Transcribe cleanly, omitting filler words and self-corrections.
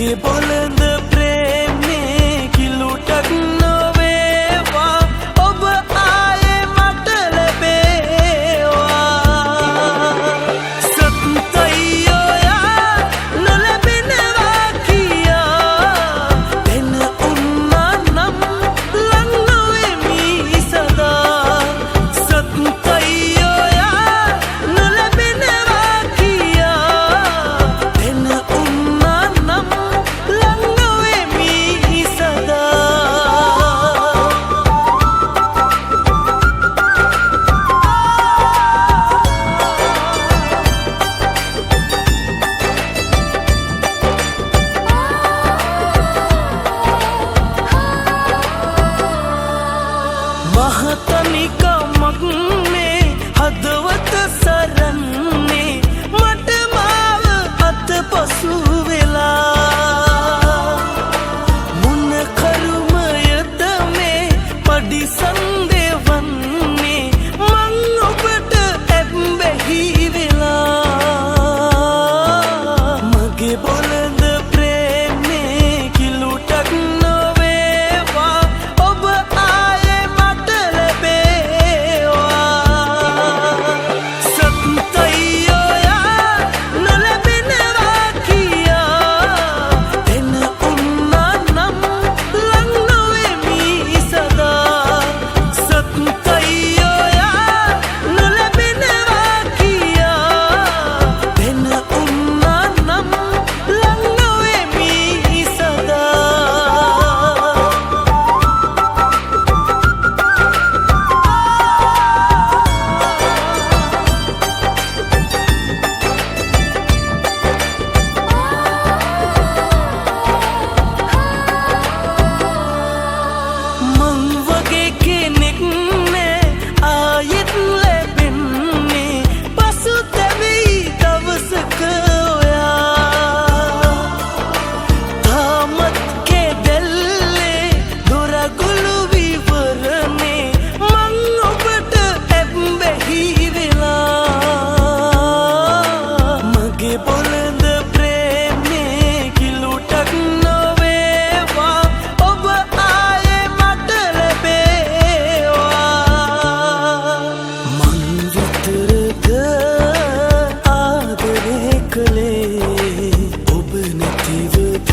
මගේ බොළඳ ප්‍රේමේ කිලුටක් නොවේවා, ඔබ ආයේ මට ලැබේවා. සත්‍යය ඔයා නොලැබෙනවා කියා දෙන උන්නා නම් ලං නොවෙමි සදා. සත්‍යය ඔයා නොලැබෙනවා කියා දෙන උන්නා නම් ලං නොවෙමි සදා. මහතනිකමක් මේ හදවත සරන්නේ, මට මාව අත පසු වෙලා. මොන කරුමයද මේ පඩිසන් දෙවන්නේ, මං ඔබට ඇබ්බැහි වෙලා. මගේ බොළඳ ප්‍රේමේ කිලුටක් නොවේවා, ඔබ ආයේ මට ලැබේවා. සත්‍යය ඔයා නොලැබෙනවා කියා දෙන උන්නා නම් ලං නොවෙමි සදා. සත්‍යය ඔයා නොලැබෙනවා කියා දෙන උන්නා නම් ලං නොවෙමි සදා. මං වගේ කෙනෙක් නෑ ආයෙත් ලැබෙන්නේ, පසුතැවෙයි දවසක ඔයා. තාමත් කෙදැල්ලේ දොරගුළු විවරනේ, මං ඔබට ඇබ්බැහි වෙලා. මගේ බොළඳ ප්‍රේමේ කිලුටක් නොවේවා, ඔබ ආයේ මට ලැබේවා. මං විතරද ආදරේ කළේ, ඔබ නැතිවද?